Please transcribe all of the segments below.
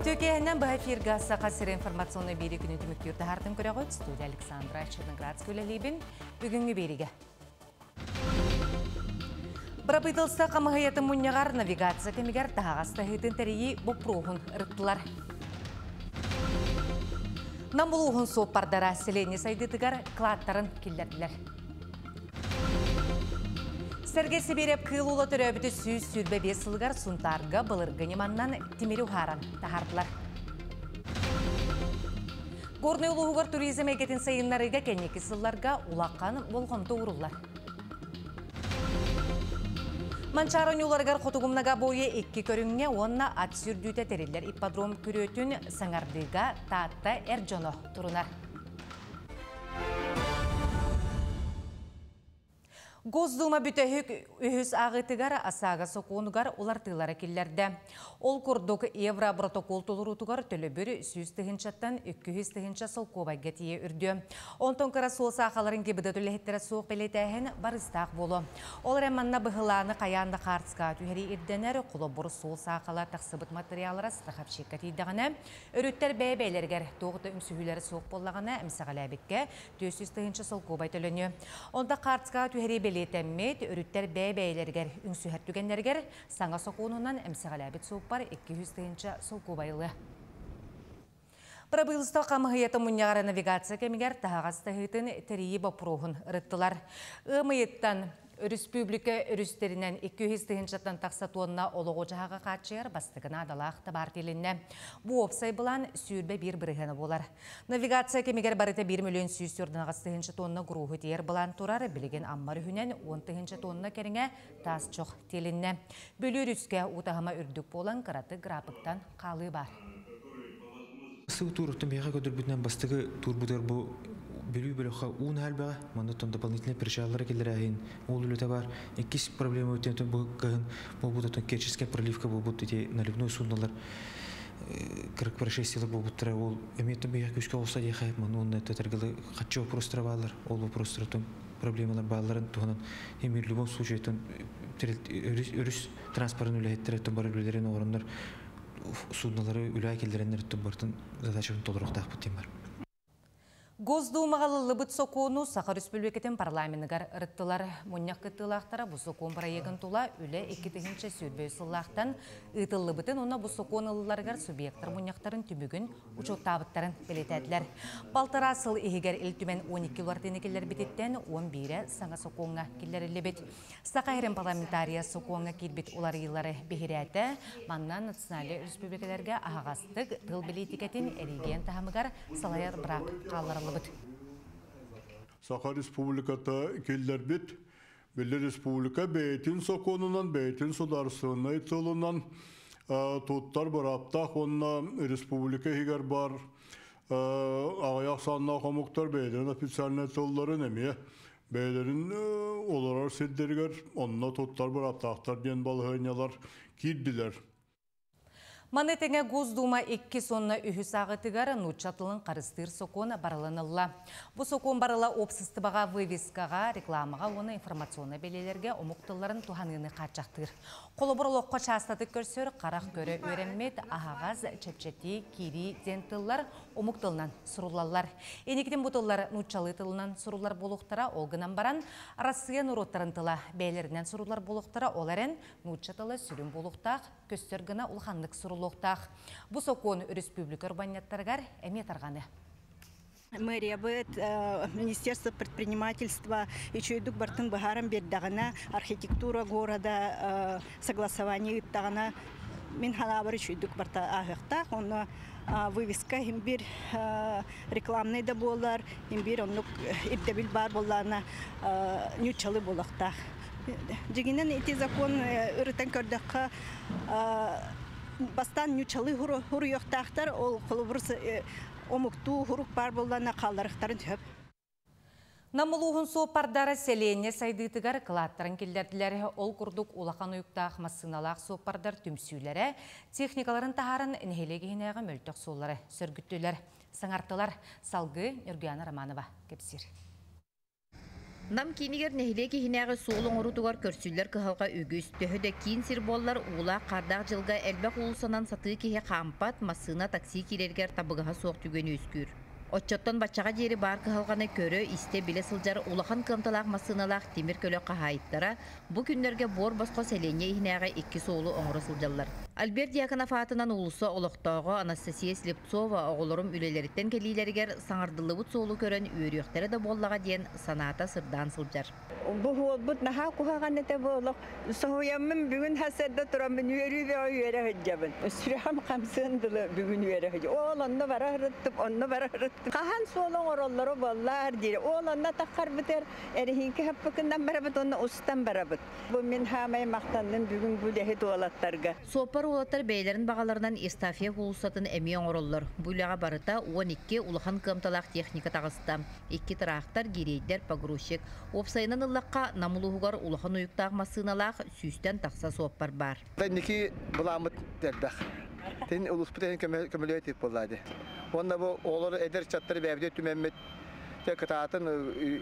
Үтүө киэһэнэн, быһа эфиргэ Саха сирэ информационнай биэрии күнү түмүктүүр таһаартын көрөҕүт. Студия Александра Черноградская үлэлиибин. Бүгүҥҥү биэриигэ. Бырабыыталыстыба хамыыһыйатын мунньаҕар навигация кэмигэр таһаҕас таһыытын тэрийии боппуруоһун ырыттылар. Нам улууһун суоппардара сэлиэнньэ сайдыытыгар кылааттарын киллэрдилэр. Сэргэй Сибиирэп Кыыл Уола төрөөбүтэ 125 сылыгар Сунтаарга былыргы ньыманнан тимири уһааран таһаардылар. Горнай улууһугар туризм эйгэтин сайыннарыыга кэнники сылларга улахан болҕомто ууруллар. Манчаары оонньууларыгар Хотугумнага бойы икки көрүҥҥэ уонна ат сүүрдүүтэ тэриллэр ипподром күрүөтүн саҥардыыга Таатта эр дьоно турунар. Госдума бүтэһик үһүс ааҕыытыгар ОСАГО сокуонугар улартыылары киллэрдэ. Ол курдук, евро протокол толоруутугар төлөбүр 100 тыһыынчаттан 200 тыһыынча солкуобайга тиийэ үрдүө. Онтон кыра суол саахаларын ГИБДД үлэһиттэрэ суох бэлиэтээһин барыстаах буолуо. Ол эрэн манна быһылааны хайаан да хаартыскаҕа түһэрии ирдэнэр, холобур, суол саахала тахсыбыт матырыйааллара страховщикка тиийдэҕинэ, өрүттэр бэйэ-бэйэлэригэр туох да үҥсүһүүлэрэ суох буоллаҕына, эмсэҕэлээбиккэ 400 тыһыынча солкуобай төлөнүө. Онто хаартыскаҕа түһэрии бэлиэтэммит, өрүттэр бэйэ-бэйэлэригэр үҥсүһэр түгэннэригэр саҥа сокуонунан эмсэҕэлээбит суоппар 200 тыһыынча солкуобай ылыа. Бырабыылыстыба хамыһыйата мунньаҕар навигация кэмигэр таһаҕас таһыытын тэрийии боппуруоһун ырыттылар. Ыам ыйыттан өрөспүүбүлүкэ өрүстэринэн 200 тыһыынчаттан тахса туонна олоҕу-дьаһаҕы хааччыйар бастакы наадалаах табаар тиэлиннэ. Бу уопсай былаан 21 бырыһыана буолар. Навигация кэмигэр барыта 1 миллион 148 тыһыынча тонна груһу тиэр былаан турар, билигин Амма өрүһүнэн 10 тыһыынча тонна кэриҥэ таас чох тиэлиннэ. Бүлүү өрүскэ уу таһыма үрдүк буолан, кыратык графиктан хаалыы баар. Сыл туруттан биһиэхэ көрдөрбүтүнэн бастакы туурбутугар бу Бүлүү бөлөххө уу наһаа элбэҕэ, манна дополнительный причаллары киллэрээһин, ол үлэтэ баар. Иккис проблема өттүнэн бу кыһын буолбут отон Керченская проливка буолбут ити наливной суднолар кырык происшествиелар буолбуттара ол эмиэ биһиэхэ күүскэ оҕуста диэхэ манна уонна тэтэргалы хаччы вопростара бааллар ол вопростар проблемалар баалларын туһунан эми в любом случае өрүс транспорын үлэһиттэрэ бары үлэлэрин оҥороннор суднолары үлэ киллэрэннэр барытын задачатын толоруохтаахпыт диэн бар. Госдумаҕа ылыллыбыт сокуону Саха Республикатын парламеныгар ырыттылар. Мунньах кыттыылаахтара бу сокуон проегын тула үлэ 2023 сыллаахтан ыытыллыбытын уонна бу сокуон ылылларыгар субъектар мунньахтарын түмүгүн учуоттаабыттарын бэлиэтээтилэр. Балтараа сыл иһигэр Ил Түмэн 12 уларытыыны киллэрбититтэн 11-э саҥа сокуоҥҥа киллэриллибит. Саха сирин парламентария сокуоҥҥа киирбит уларыйыылары биһирээтэ. Манна национальнай өрөспүүбүлүкэлэргэ аһаҕастык тыл бэлиитикэтин эрэгийиэн таһымыгар салайар быраап хаалларыллыбыт. Саха Республиката киллэрбит били республика бэйэтин сокуонунан, бэйэтин судаарыстыбаннай тылынан туттар бырааптаах уонна республика иһигэр баар аҕыйах ахсааннаах омуктар бэйэлэрин официальнай тылларын эмиэ бэйэлэрин олорор сирдэригэр онно туттар бырааптаахтар диэн балаһыанньалар киирдилэр. Маны тэҥэ Госдума иккис уонна үһүс ааҕыытыгар нуучча тылын харыстыыр сокуон барылын ылла. Бу сокуон барыла уопсастыбаҕа вывескаҕа, рекламаҕа уонна информационнай бэлиэлэргэ омук тылларын туһаныыны хааччахтыыр. Холобур, олоххо чаастатык көрсөр, харах көрө үөрэммит, аһаҕас, чэпчэтии, киирии диэн тыллар омук тылынан суруллаллар. Инникитин бу тыллар нууччалыы тылынан суруллар буолуохтара, ол гынан баран Арассыыйа норуоттарын тыла бэйэлэринэн суруллар буолуохтара, ол эрэн нуучча тыла сүрүн буолуохтаах, көстөр гына улаханнык суруллуохтаах. Бу сокуон өрөспүүбүлүкэ урбаанньыттарыгар эмиэ тарҕаныа. Мэриябыт, Министерство предпринимательства үчүгэйдик барытын быһааран биэрдэҕинэ, архитектура города согласование ыыттаҕына, мин санаабар үчүгэйдик барыта ааһыахтаах. Онно вывеска иһин биир рекламный да буолар, иһин биир оннук ирдэбил баар буоллаҕына ньууччалыы буолуохтаах. Дьиҥинэн ити закон ырытан көрдөххө бастаан ньууччалыы хуруйуохтаахтар, ол холобур омуктуу хурук баар буоллаҕына хаалларыахтарын сөп. Нам улууһун суоппардара сэлиэнньэ сайдыытыгар кылааттарын киллэрдилэр. Ол курдук улахан уйуктаах массыыналаах суоппардар түмсүүлэрэ техникаларын таһааран нэһилиэк иһинээҕи мөлтөх суоллары сөргүттүлэр, саҥартылар. Салгыы Ньургуяна Романова кэпсиир. Нам киинигэр нэһилиэк иһинээҕи суол оҥоруутугар көрсүллэр кыһалҕа үгүс. Төһө да киин сир буоллар, уулаах хаардаах дьылга элбэх уулуссанан сатыы киһи хаампат, массыына, такси киирэригэр табыгаһа суох түгэн үөскүүр. Оччоттон баччаҕа диэри баар кыһалҕаны көрө, истэ, билэ сылдьар улахан кыамталаах массыыналаах тимир көлө хаһаайыттара бу күннэргэ буор босхо сэлиэнньэ иһинээҕи икки суолу оҥоро сылдьаллар. Альберт Дьяконов аатынан уулусса олохтооҕо Анастасия Слепцова оҕолорум үлэлэриттэн кэлиилэригэр саҥардыллыбыт суолу көрөн үөрүөхтэрэ да буоллаҕа диэн санаата сырдаан сылдьар. Бу уолбут наһаа куһаҕан этэ бу олох. Соһуйаммын бүгүн хасарда тураммын үөрүү бөҕө үөрэ сылдьабын. Сүрэҕим хамсыан дылы бүгүн үөрэ сылдьабын. Ол онно бара сырыттым, онно бара сырыттым. Хаһан суол оҥороллоро буоллаар диир. Ол онно таххарбытыгар эрэһиҥкэ хаппыкынан барабыт уонна устан барабыт. Бу мин хаамай махтанным бүгүн бу үлэһит уолаттарга. Суоппар уолаттар бэйэлэрин баҕаларынан Евстафьев уулуссатын эмиэ оҥороллор. Бу үлэҕэ барыта 12 улахан кыамталаах техника таҕыста. Икки тыраахтар, гириэйдэр, погрузчик. Уопсайынан ыллахха, Нам улууһугар улахан уйуктаах массыыналаах сүүстэн тахса суоппар баар. Инники былааммыт элбэх. Тин улууспут иһин көмөлөһө тип буолла. Уонна бу оҕолор эдэр ыччаттары бэйэбитигэр түмэммит кытаатын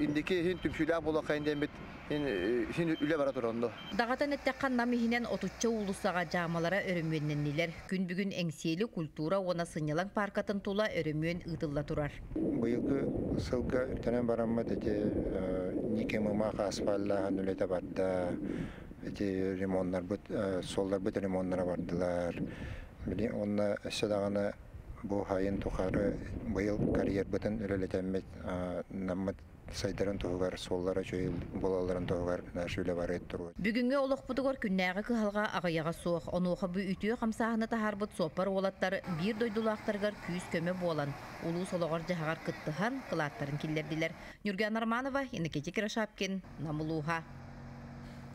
инники иһин түмсүүлээх буолуоххайын диэммит иһин үлэ бара турар. Даҕатан эттэххэ, Нам иһинэн отучча уулуссаҕа дьаамалара өрөмүөннэннилэр. Күн бүгүн Эҥсиэли культура уонна сынньалаҥ пааркатын тула өрөмүөн ыытылла турар. Быйылгы сылга үктэнэн бараммыт ити Никимымах асфальлааһын үлэтэ барда. Ити ремоннарбыт, суолларбыт ремоннара бардылар. Били онно өссө даҕаны бу хайын тухары быйыл карьербытын үлэлэтэммит наммыт сайдарын туһугар, суоллара үчүгэй буолалларын туһугар наш үлэ барыт туруо. Бүгүҥҥү олохпутугар күннээҕи кыһалҕа аҕыйаҕа суох. Онуоха бу үтүө хамсааһыны таһаарбыт суоппар уолаттар биир дойдулаахтарыгар күүс-көмө буолан, улуус олоҕор-дьаһаҕар кыттыһан, кылааттарын киллэрдилэр. Ньургуяна Романова, Иннокентий Кирашапкин, Нам улууһа.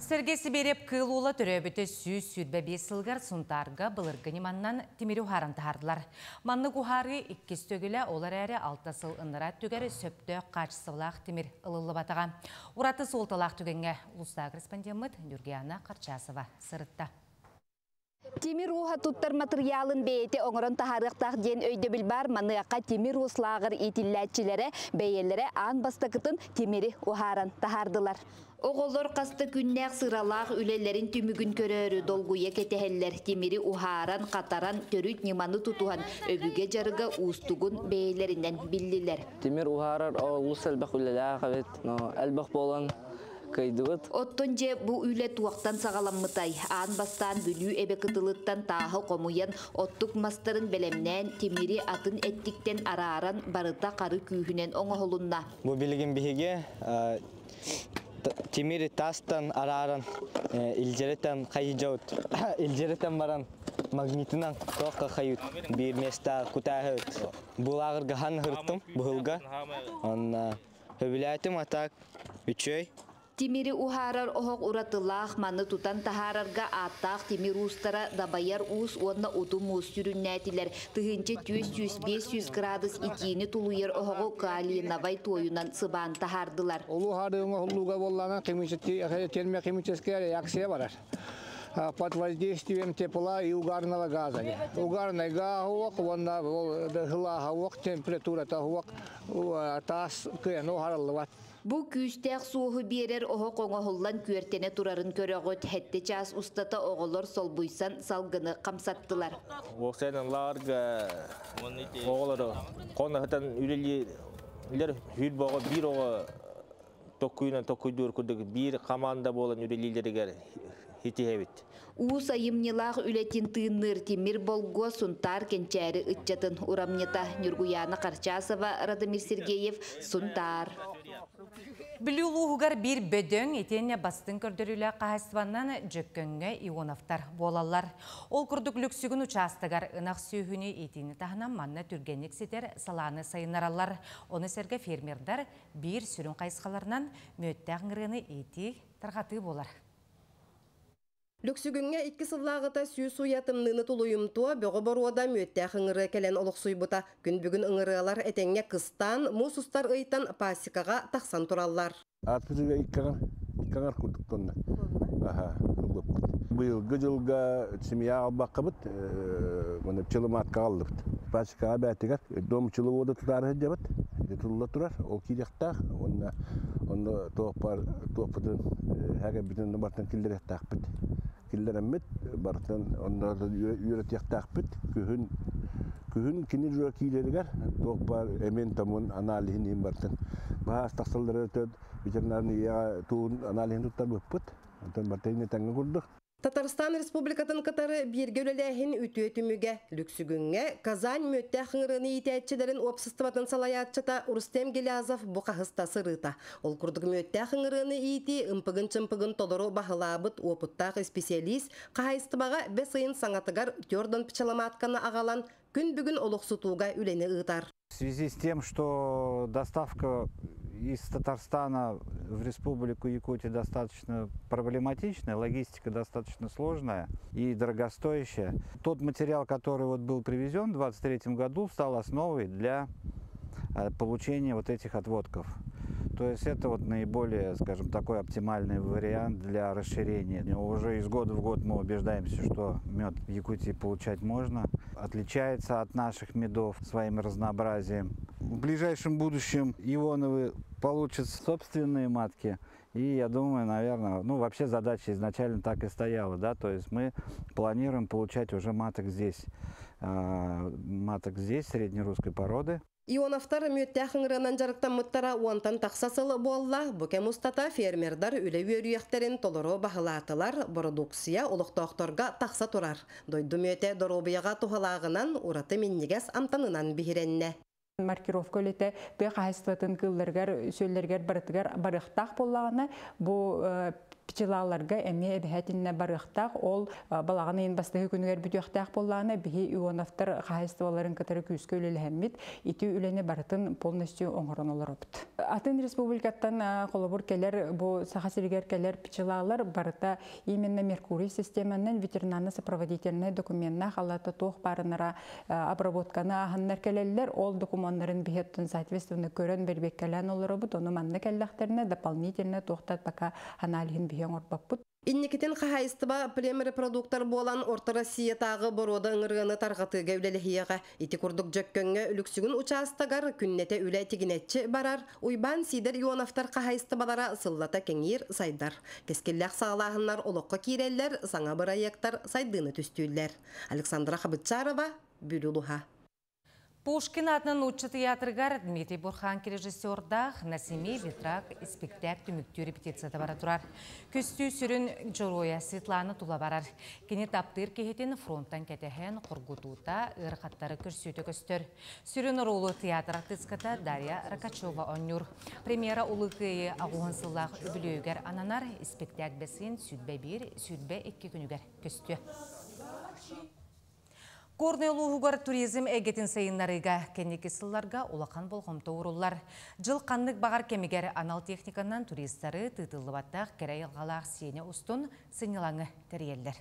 Сергей Сибириэп Кыыл Уола төрөөбүтэ 125 сылыгар Сунтаарга былыргы ньыманнан тимири уһааран таһаардылар. Маннык уһаарыы иккис төгүлэ, ол эрээри алта сыл ыннараа өттүгэр сөптөөх хаачыстыбалаах тимир ылыллыбатаҕа. Ураты суолталаах түгэҥҥэ улуустааҕы корреспондеммыт Ньургуяна Харчасова сырытта. Тимир ууһа туттар матырыйаалын бэйэтэ оҥорон таһаарыахтаах диэн өйдөбүл баар. Маныаха тимир уус лааҕыр иитиллээччилэрэ бэйэлэрэ аан бастакытын тимири уһааран таһаардылар. Оҕолор хас да күннээх сыралаах үлэлэрин түмүгүн көрөөрү долгуйа кэтэһэллэр. Тимири уһааран, хатаран, төрүт ньыманы тутуһан, өбүгэ дьарыга уустугун бэйэлэринэн биллилэр. Тимир уһаарар олус элбэх үлэлээх эбит, но элбэх буолан кыайдыбыт. Оттон дьэ бу үлэ туохтан саҕаламмытай? Аан бастаан Бүлүү эбэ кытылыттан тааһы хомуйан, оттук мастарын бэлэмнээн, тимири атын эттиктэн арааран, барыта хары күүһүнэн оҥоһулунна. Бу билигин биһиги тимири таастан арааран, илдьиритэн хайыдьабыт. Илдьиритэн баран магнитынан туохха хайыт биир места кутааһыт. Бу лааҕырга хан һырттым быһылга. Онна хөбүлээтим атак үчүөй. Тимири уһаарар оһох уратылаах, маны тутан таһаарарга ааттаах тимир уустара Дабайар уус уонна Утум уус сүрүннээтилэр. 1400-500 кыраадыс итиини тулуйар оһоҕу каолиновай туойунан сыбаан таһаардылар. Улуу хаардыҥа холлууга буоллаҕына термохимическая реакция барар. Под воздействием тепла и угарного газа. Угарный газ уонна сылааһа температурата таас кыайан уһарыллыбат. Бу күүстээх суоһу биэрэр оһох оҥоһуллан күөртэнэ турарын көрөҕүт. Сэттэ чаас устата оҕолор солбуйсан салгыны хамсаттылар. Уопсайынан лааҕырга оҕолору хоноһутан үлэлииллэр хүүрбэ оҕо биир оҕо токкуйунан токкуйдуур курдук биир команда буолан үлэлииллэригэр итиһэбит. Уус айымньылаах үлэтин тыынныыр тимир болгуо Сунтаар кэнчээри ыччатын урамньыта. Ньургуяна Харчасова, Радомир Сергеев, Сунтаар. Бүлүү улууһугар биир бөдөҥ итиэннэ бастыҥ көрдөрүүлээх хаһаайыстыбаннан Дьөккөҥҥө Ионовтар буолаллар. Ол курдук Лүксүгүн учаастагар ынах сүөһүнү иитиини таһынан манна түргэнник ситэр салааны сайыннараллар. Ону сэргэ фермердар биир сүрүн хайысхаларынан мүөттээх ыҥырыаны иитии, тарҕатыы буолар. Лүксүгүҥҥэ икки сыллааҕыта 100 уйа тымныыны тулуйумтуо бөҕө боруода мүөттээх ыҥырыа кэлэн олохсуйбута. Күн бүгүн ыҥырыалар этэҥҥэ кыстаан, муус устар ыйтан пасекаҕа тахсан тураллар. Ааспытыга икки аҥар курдук тонна. таһаҕаһа ылбыппыт. Быйылгы дьылга семья албаккабыт, маны пчеломатка аллыбыт. Пачкаҕа бээтигэр дом пчеловода тутаары сылдьабыт. Ити тулла турар, ол киириэхтээх. Уонна онно туохпар туохпутун хәгэрбитин бартан киллэриэхтээхпит. Киллэрэммит бартан онно үөрэтиэхтээхпит. Күһүн күһүн кини жуа киилеригэр туох бар эмин тамун аналиһин иһин бартан баһаас тахсаллары ветеринарный туун аналиһин туттарбыппыт. Онтон бартайны тэҥҥэ курдук. Татарстан Республикатын кытары бииргэ үлэлээһин үтүө түмүгэ Лүксүгүҥҥэ Казань мүөттээх ыҥырыаны иитээччилэрин уопсастыбатын салайааччыта Рустем Гелязов бу хаһыста сырыыта. Ол курдук мүөттээх ыҥырыаны иитии ымпыгын-чымпыгын толору баһылаабыт уопуттаах исписэлиис хаһаайыстыбаҕа бэс ыйын саҥатыгар Тёрдон пчеломатканы аҕалан күн бүгүн олохсутууга үлэни ыытар. В связи с тем, что доставка из Татарстана в Республику Якутия достаточно проблематичная, логистика достаточно сложная и дорогостоящая. Тот материал, который вот был привезен в 2023 году, стал основой для получения вот этих отводков. То есть это вот наиболее, скажем, такой оптимальный вариант для расширения. Уже из года в год мы убеждаемся, что мед в Якутии получать можно. Отличается от наших медов своим разнообразием. В ближайшем будущем Ионовы получат собственные матки. И я думаю, наверное, ну вообще задача изначально так и стояла, да, то есть мы планируем получать уже маток здесь, маток здесь, среднерусской породы. Ионовтар мүөттээх ыҥырыанан дьарыктаммыттара уонтан тахса сыл буолла, бу кэм устата фермердар үлэ үөрүйэхтэрин толору баһылаатылар, бородууксуйа олохтоохторго тахса турар. Дойду мүөтэ доруобуйаҕа туһалааҕынан ураты минньигэс амтанынан биһирэннэ. Маркировка үлэтэ тыа хаһаайыстыбатын кыылларыгар, сүөллэригэр барытыгар барыахтаах буоллаҕына, бу пчелаларга эмиэ эбэһээтиннэ барыахтаах, ол балаҕан ыйын бастакы күнүгэр бүтүөхтээх буоллаҕына, биһи Ионовтар хаһаайыстыбаларын кытары күүскэ үлэлэһэммит, ити үлэни барытын полностью оҥорон олоробут. Атын республикаттан холобур кэлэр, бу Саха сиригэр кэлэр пчелалар барыта именно Меркурий системанан ветеринарно-сопроводительный докуменна халата туох барынара обработканы ааһаннар кэлэллэр, ол докуменнарын биһиэттэн соответственно көрөн бэрбиэккэлээн олоробут, ону манна кэллэхтэринэ дополнительно туохтат пока аналиһин биһи оҥорбоппут. Инникитин хаһаайыстыба племрепродуктор буолан Орто Россиятааҕы боруода ыҥырыаны тарҕатыыга үлэлэһиэҕэ. Ити курдук Дьөккөҥҥө Лүксүгүн учаастагар күннэтэ үлэ тигинэччи барар, Уйбаан Сидор Ионовтар хаһаайыстыбалара сыллата кэҥиир сайдар. Кэскиллээх саҕалааһыннар олоххо киирэллэр, саҥа бырайыактар сайдыыны түстүүллэр. Александра Хабытчарова, Бүлүү улууһа. Пушкин атынан нуучча тыйаатырыгар Дмитрий Бурханки режиссердаах На семи ветрах испиктээк түмүктүүр репетицията бара турар. Көстүү сүрүн дьоруойа Светлана тула барар. Кини таптыыр киһитин фронтан кэтэһэн хоргутуута ыарахаттары көрсүүтэ көстөр. Сүрүн оруолу театр артыыската Дарья Рокачева оонньуур. Премьера Улуу Кыайыы 80 сыллаах үбүлүөйүгэр ананар испиктээк бэс ыйын 21-22 күнүгэр көстүө. Горнай улууһугар туризм эйгэтин сайыннарыыга кэнники сылларга улахан болҕомто ууруллар. Дьыл ханнык баҕар кэмигэр анал техниканан туристары тыытыллыбаттаах кэрэ айылҕалаах Сиэнэ устун сынньалаҥы тэрийэллэр.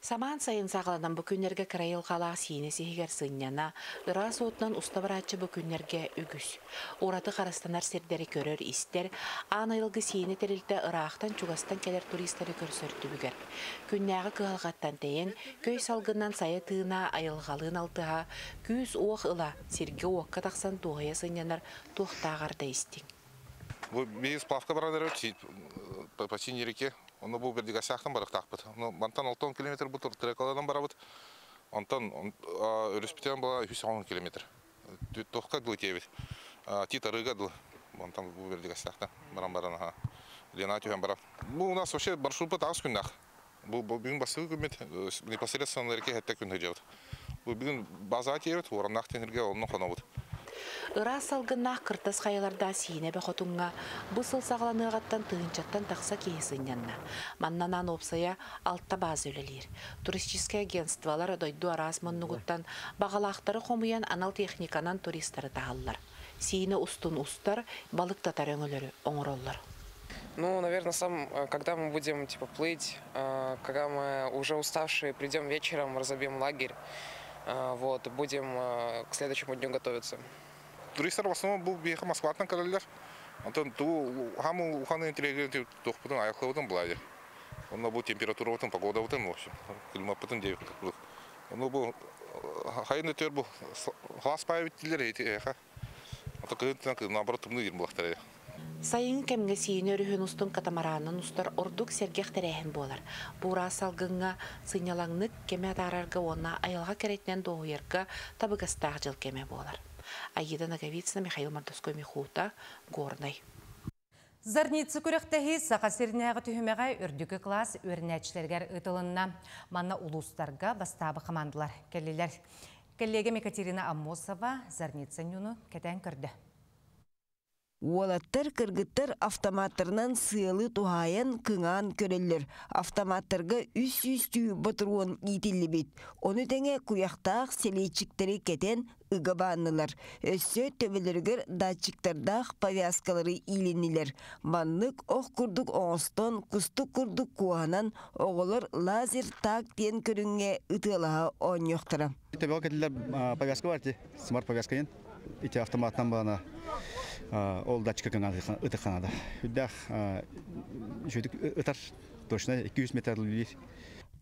Самаан сайын саҕаланан бу күннэргэ кэрэ айылҕалаах Сиинэ сиһигэр сынньана, ыраас уутунан уста барааччы бу күннэргэ үгүс. Ураты харыстанар сирдэри көрөр-истэр, аан айылгы Сиинэ тэрилтэ ыраахтан-чугастан кэлэр туристары көрсөр түбүгэр. Күннээҕи кыһалҕаттан тэйэн, көй салгынынан сайа тыына, айылҕалыын алтыһа, күүс-уох ыла, сиргэ-уокка тахсан дуоһуйа сынньанар туохтааҕар да истиҥ. Бу биир сплавка баран эрэр по синей реке. Ону бу Бердигасяхтан барыктаахпыт. Ну, мантан 6 километр бу Трекаладан барабыт. Онтон өрүспүтэн була 310 километр. Тохка дылы тиэбит. Тит арыга дылы. Онтон бу Бердигасяхтан баран баран аха. Лена түһэн баран. Бу у нас вообще маршрут 9 күннээх. Бу бүгүн бастакы күммүт непосредственно реке хэтте күн сылдьабыт. Бу бүгүн базаҕа тиийэбит, Уораннаах тиһиргэ онно хонобут. Ыраас салгыннаах кыртас хайалардаах Сиинэ эбэ хотуҥҥа бу сыл саҕаланыаҕыттан тыһыынчаттан тахса киһи сынньанна. Манна анаан уопсайа алта бааза үлэлиир. Туристическай агентстволар дойду араас муннугуттан баҕалаахтары хомуйан анал техниканан туристары таһаллар. Сиинэ устун устар, балыктатар өҥөлөрү оҥороллор. Ну, наверное, сам, когда мы будем типа плыть, когда мы уже уставшие придем вечером, разобьем лагерь, вот, будем к следующему дню готовиться. Туристар в основном бу биһиэхэ Москваттан кэлэллэр. Онтон ту хаму уханы интеллигент тохпутун аяклабытын булайды. Онно бу температурабытын, погодабытын, в общем, климаппытын деп. Ону бу хайын өтөр бу хас паабиттилер эти ха. Ата кыһын наоборот тымныы булахтар. Сайын кэмҥэ Сиинэ өрүһүн устун катамараанынан устар ордук сэргэх тэрээһин буолар. Бу ыраас салгыҥҥа сынньалаҥнык кэми атаарарга уонна айылҕа кэрэтинэн дуоһуйарга табыгастаах дьыл кэмэ буолар. Аида Ноговицына, Михаил Мордовской, Михута, Горнай. Зарница күрэхтэһии Саха сиринээҕи түһүмэҕэ үрдүкү кылаас үөрэнээччилэригэр ыытылынна. Манна улуустарга бастаабы командалар кэллилэр. Кэллиэгэм Екатерина Аммосова Зарница ньуну кэтээн көрдө. Уолаттар, кыргыттар автоматтарынан сыалы туһаайан кыҥаан көрөллөр. Автоматтарга 300 ботуруон иитиллибит. Ону тэҥэ куйахтаах сэлиэччиктэри кэтэн ыга бааннылар. Өссө төбөлөрүгэр датчиктардаах повязкалары иилиннилэр. Маннык ох курдук оҥостон, кустук курдук куоһанан оҕолор лазер таг диэн көрүҥҥэ ытыалаһа оонньуохтара. Төбөҕө кэтиллэр повязка бар ти, смарт повязка ен. Ити автоматтан бана ол датчика ытыхханада. Үрдэх ытар точно 200 метр үлэлиир.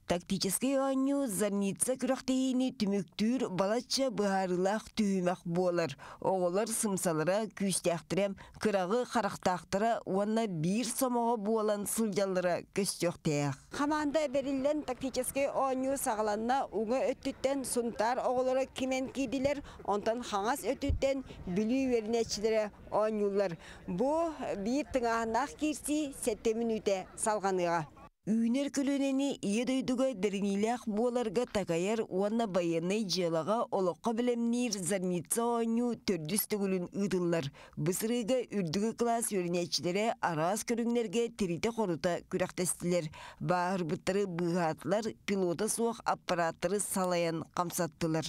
Тактическай оонньуу Зарница күрэхтэһиини түмүктүүр балачча быһаарыылаах түһүмэх буолар. Оҕолор сымсалара, күүстээхтэрэ, кыраҕы харахтаахтара уонна биир сомоҕо буолан сылдьаллара көстүөхтээх. Хамаанда бэриллэн тактическай оонньуу саҕаланна. Уҥа өттүттэн Сунтаар оҕолоро кимэн киирдилэр, онтон хаҥас өттүттэн Бүлүү үөрэнээччилэрэ оонньууллар. Бу биир тыҥааһыннаах киирсии 7 мүнүүтэ салҕаныаҕа. Үүнэр көлүөнэни Ийэ дойдуга бэриниилээх буоларга такайар уонна байыаннай дьыалаҕа олоххо бэлэмниир Зарница оонньуу төрдүс төгүлүн ыытыллар. Бу сырыыга үрдүкү кылаас үөрэнээччилэрэ араас көрүҥнэргэ тиритэ-хорута күрэхтэстилэр. Бааһырбыттары быыһаатылар, пилота суох аппараттары салайан хамсаттылар.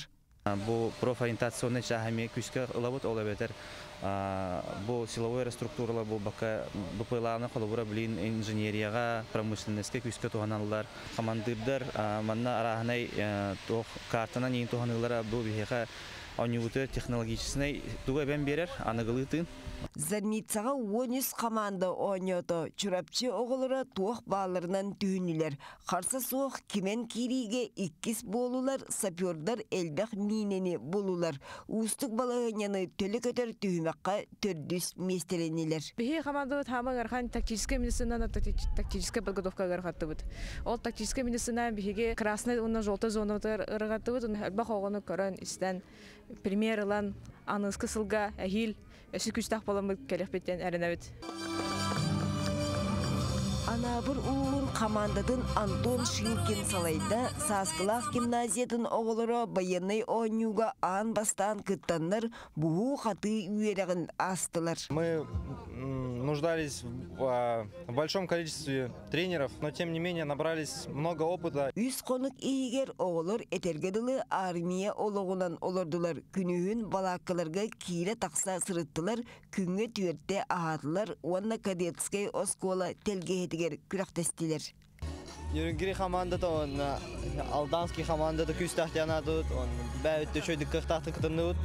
Бу профориентационный чааһы эмиэ күүскэ ылабыт, ол эбэтэр бу силовой эрэ структуралар буолбакка, БПЛА-ны холобура билин инженерияҕа, промышленностька күүскэ туһаналлар. Хамандыырдар манна арааһынай туох картанан иин туһаныылара бу биһиэхэ оонньуубутугар технологическай тугу эбэн биэрэр, аныгылыы тыын. Зарницаҕа 13 хамаанда оонньоото. Чурапчы оҕолоро туох баалларынан түһүннүлэр. Харса суох кимэн киириигэ иккис буолулар, сапердар элбэх миинэни булулар. Уустук балаһыанньаны төлө көтөр түһүмэххэ төрдүс миэстэлэннилэр. Биһи командабыт хаама ыарахан тактическай медицинаны тактическай подготовка ыарахаттыбыт. Ол тактическай медицина биһиги красный уонна желтый зонабытыгар ыарахаттыбыт. Элбэх оҕону көрөн, истэн, пример ылан, аныгыскы сылга эһиил өссө күүстээх буоламмыт кэлиэхпит диэн эрэнэбит. Анаабыр улууһун хамаандатын Антон Шилкин салайда. Сааскылаах гимназиятын оҕолоро байыаннай оонньууга аан бастаан кыттаннар буһуу-хатыы үөрэҕин аастылар. Мы нуждались в большом количестве тренеров, но тем не менее набрались много опыта. Үс хонук иһигэр оҕолор этэргэ дылы армия олоҕунан олордулар. Күнүһүн балааккаларга киирэ-тахса сырыттылар, күҥҥэ түөртэ аһаатылар уонна кадетскай оскуола тэлгэһэтигэр күрэхтэстилэр. Нерюнгри командата уонна Алданский командата күүстээх диэн аатыбыт, бэйэбит үчүгэйдик кыахтаахтык кытынныбыт.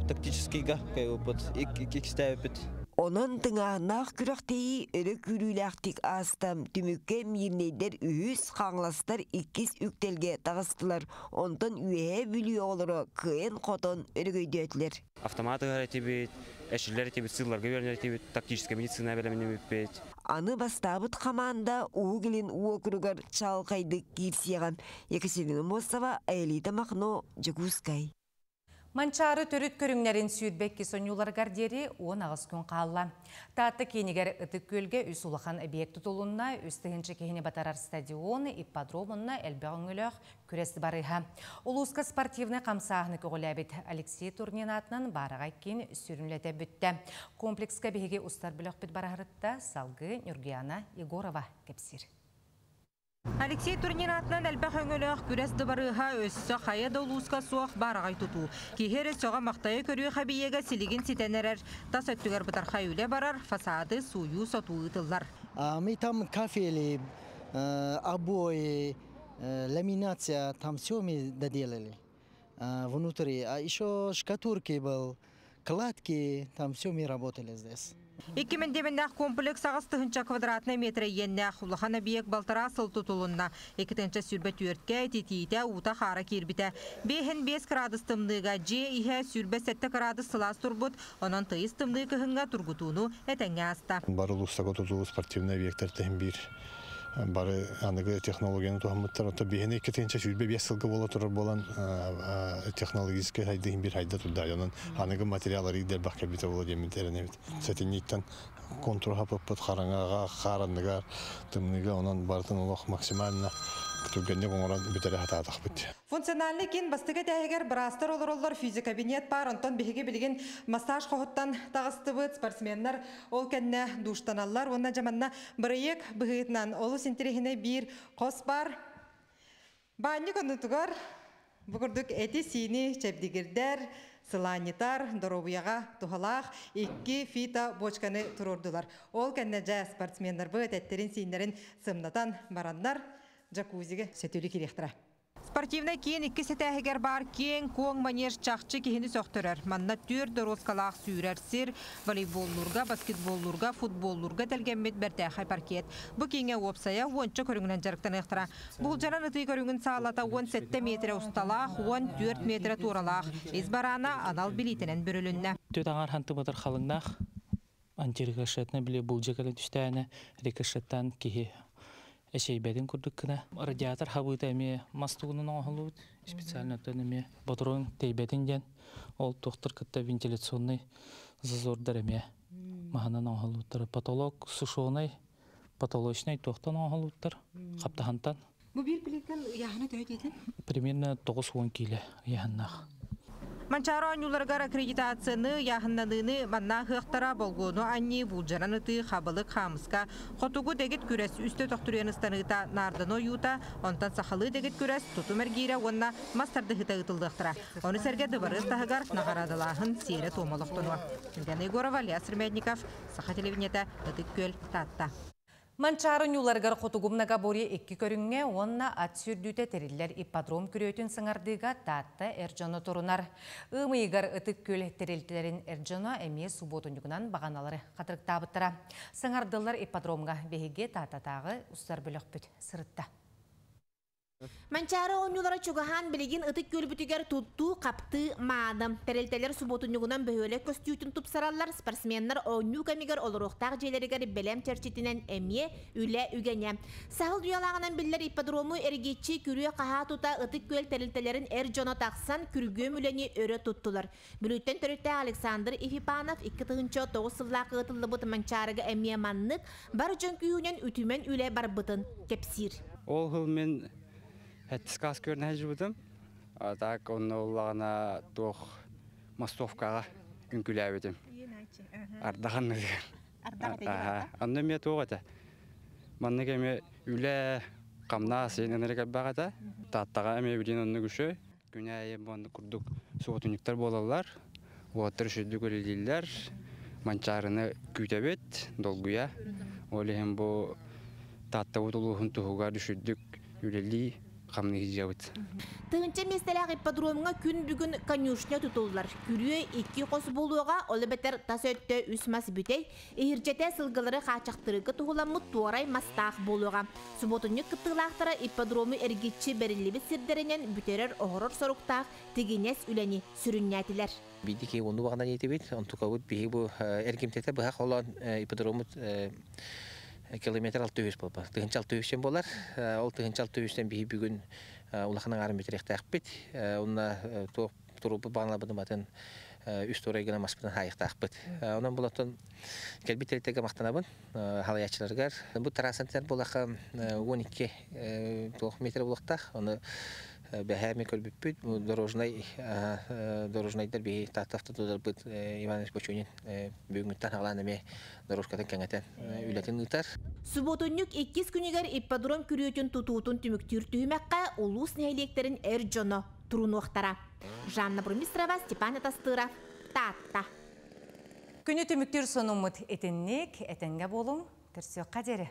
Тактическийга кыайбыппыт, иккистээбиппит. Онон тыҥааһыннаах күрэхтэһии өрө күүрүүлээхтик ааста. Түмүккэ миирнэйдэр үһүс, хаҥаластар иккис үктэлгэ таҕыстылар. Онтон Үөһээ Бүлүү оҕолоро кыайан-хотон өрөгөйдөөтүлэр. Автомат ыһар этибит, эшиллэр этибит, сыылларга үөрэнэр этибит, тактическай медицина бэлэмнэммиппит. Аны бастаабыт хамаанда Уһук Илин уокуругар чаҕылхайдык киирсиэҕэ. Екатерина Мосова, Аэлита Махно, Дьокуускай. Манчаары төрүт көрүҥнэрин 22 сонньууларыгар диэри 18 күн хаалла. Таатта киинигэр Ытык Күөлгэ үс улахан объект тутулунна, 3 тыһыынча киһини батарар стадион, ипподром уонна элбэх өҥөлөөх күрэс барыһа. Улууска спортивнай хамсааһыны көҕүлээбит Алексей Турнин аатынан баараҕай киин сүрүн үлэтэ бүттэ. Комплекска биһиги устар бөлөхпүт бара сырытта, салгыы Нюргияна Егорова кэпсиир. Алексей Турнин аатынан элбэх өҥөлөөх күрэс дыбарыаһа өссө хайа да улууска суох баараҕай тутуу. Киһи эрэ сөҕө махтайа көрүөх эбийиэгэ силигин ситэн эрэр. Тас өттүгэр бытархай үлэ барар, фасады сууйуу сотуу ыытыллар. Мы там кафели, обои, ламинация, там все мы доделали внутри. А еще штукатурки был. Кладки, там все мы работали здесь. Икки мэндиэмэннээх комплекс 8 тыһыынча квадратнай метр иэннээх улахан объект балтараа сыл тутулунна. 2024-кэ ититиитэ, уута-хаара киирбитэ. 55 градус тымныыга дьиэ иһэ 27 градус сылаас турбут, онон тыйыс тымныы кыһыҥҥа тургутууну этэҥҥэ ааста. Бары улуустарга тутуллубут спортивнай объектар биир бары аныгы технологияны туһаммыттар. Оттон биһиэнэ 2025 сылга буола турар буолан технологическай сайдыы биир хайда турда. Онон аныгы материаллары элбэх кэлбитэ буолуо диэн эрэнэбит. Сэтинньиттэн контур хапыппыт хараҥаҕа, хаар анныгар, тымныыга онон барытын олох максимально түргэнник оҥорон бүтэрэ сатаатахпыт. Функциональнай киин бастакы этээһигэр быраастар олороллор, физкабинет баар, онтон биһиги билигин массаж хоһуттан таҕыстыбыт, спортсменнар ол кэннэ душтаналлар. Уонна дьэ манна бырайыак быһыытынан олус интэриэһинэй биир хос баар. Баанньык оннутугар бу курдук эти-сиини чэбдигирдэр, сылаанньытар, доруобуйаҕа туһалаах икки фито бочканы туруордулар. Ол кэннэ дьэ спортсменнарбыт эттэрин-сииннэрин сымнатан бараннар джакузига сөтүөлүү киириэхтэрэ. Спортивнай киин иккис этээһигэр баар киэҥ-куоҥ манеж чахчы киһини сөхтөрөр. Манна түөрт доруоскалаах сүүрэр сир, волейболлуурга, баскетболлуурга, футболлуурга тэлгэммит бэртээхэй паркет. Бу кииҥҥэ уопсайа 10-ча көрүҥүнэн дьарыктаныахтара. Буулдьанан ытыы көрүҥүн саалата 17 метрэ усталаах, 14 метрэ туоралаах. Ис бараана анал билиитэнэн бүрүлүннэ. 4,5 сантиметр халыҥнаах антирикошетнай били буулдьа кэлэн түстэҕинэ рикошеттан киһи эчэйбэтин курдук гына. Радиатор хабыыта эмиэ мас тугунан оҥоһуллубут. Специально оттон эмиэ ботуруон тэйбэтин диэн ол туохтар кытта вентиляционный зазордар эмиэ маһынан оҥоһуллубуттар. Потолок сушеный, потолочный туохтан оҥоһуллубуттар хаптаһынтан. Бу биир плиткан ыйааһына төһө диэтиҥ? Примерно 90 кило ыйааһыннаах. Манчаары оонньууларыгар аккредитацияны, ыйааһыннаныыны манна ааһыахтара, болгуону анньыы, буулдьанан ытыы, хабылык, хаамыска, хотугу дэгит күрэс, үстэ төхтүрүйэн ыстаныыта, наарданы ойуута, онтон сахалыы дэгит күрэс, тутум эргиирэ уонна мас тардыһыыта ыытыллыахтара. Ону сэргэ дыбарыас таһыгар наҕараадалааһын сиэрэ-туома олохтонуо. Ульяна Егорова, Илья Сремедников, Саха телевидениета, Ытык Күөл, Таатта. Манчаары оонньууларыгар хотугу многоборье икки көрүҥҥэ уонна ат сүүрдүүтэ тэриллэр ипподром күрүөтүн саҥардыыга Таатта эр дьоно турунар. Ыам ыйыгар Ытык Күөл тэрилтэлэрин эр дьоно эмиэ субуотунньугунан баҕаналары хатырыктаабыттара. Саҥардыллар ипподромҥа биһиги Тааттатааҕы устар бөлөхпүт сырытта. Манчаары оонньуулара чугаһаан билигин Ытык Күөлбүтүгэр туттуу, хаптыы мааны. Тэрилтэлэр субуотунньугунан бөһүөлэк көстүүтүн тупсараллар, спортсменнар оонньуу кэмигэр олоруохтаах дьиэлэригэр бэлэм чэрчитинэн эмиэ үлэ үгэнэ. Саһыл уйалааҕынан биллэр ипподрому эргиччи күрүө-хаһаа тута Ытык Күөл тэрилтэлэрин эр дьоно тахсан күргүөм үлэни өрө туттулар. Бүлүүттэн төрүттээх Александр Ефипанов 2009 сыллаах ыытыллыбыт Манчаарыга эмиэ маннык бар дьон күүһүнэн үтүмэн үлэ барбытын кэпсиир. Ол сыл мин сэттис кылаас көрүнэ сылдьыбытым. А так онно буоллаҕына туох массовкаҕа үҥкүүлээбитим. Ардах анныгар. Онно эмиэ туох этэ. Маннык эмиэ үлэ хамнаас ынырык элбэх этэ. Тааттаҕа эмиэ билигин оннук үчүгэй. Күн аайы маннык курдук субуотунньуктар буолаллар. Уолаттар үчүгэйдик үлэлииллэр. Манчаарыны күүтэбит, долгуйа. Ол иһин бу Тааттабыт улууһун туһугар үчүгэйдик үлэлии хамныы сылдьабыт. Тыһыынча миэстэлээх ипподромҥа күн бүгүн конюшня тутуллар. Күрүө икки хос буолуоҕа, ол эбэтэр тас өттө үс мас бүтэй, иһирдьэтэ сылгылары хааччахтыырга туһуламмыт туорай мастаах буолуоҕа. Субуотунньук кыттыылаахтара ипподрому эргиччи бэриллибит сирдэринэн бүтэрэр-оһорор соруктаах тигинэс үлэни сүрүннээтилэр. Биирдики онну баҕанан иитибит, онтукабыт биһи бу эргимтэтэ быһа холоон ипподромут километр 600 буолба. 1600 буолар. Ол 1600-тэн биһи бүгүн улахан аҥаарын бүтүрүөхтээхпит. Онно туох туруппут баҕаналарбытын батын үс туорай гына маспытын хаайыахтаахпыт. Онон булаттан кэлбит тэрилтэргэ махтанабын халаяччыларыгар. Бу трассантан буолаха 12 туох метр буолуохтаах. Ону бэһээ мен көрбүппүт дорожнай дорожнайдар биһи Тааттавтодорбут Иван Бочунин бүгүҥҥүттэн хаалаан эмиэ дорожкатын кэҥэтэн үлэтин ыытар. Субуотунньук иккис күнүгэр ипподром күрүөтүн тутуутун түмүктүүр түһүмэххэ улуус нэһилиэктэрин эр дьоно турунуохтара. Жанна Бурмистрова, Степан Атастыров, Таатта. Күнү түмүктүүр сонуммут итинник, этэҥҥэ буолуҥ, көрсүөххэ диэри.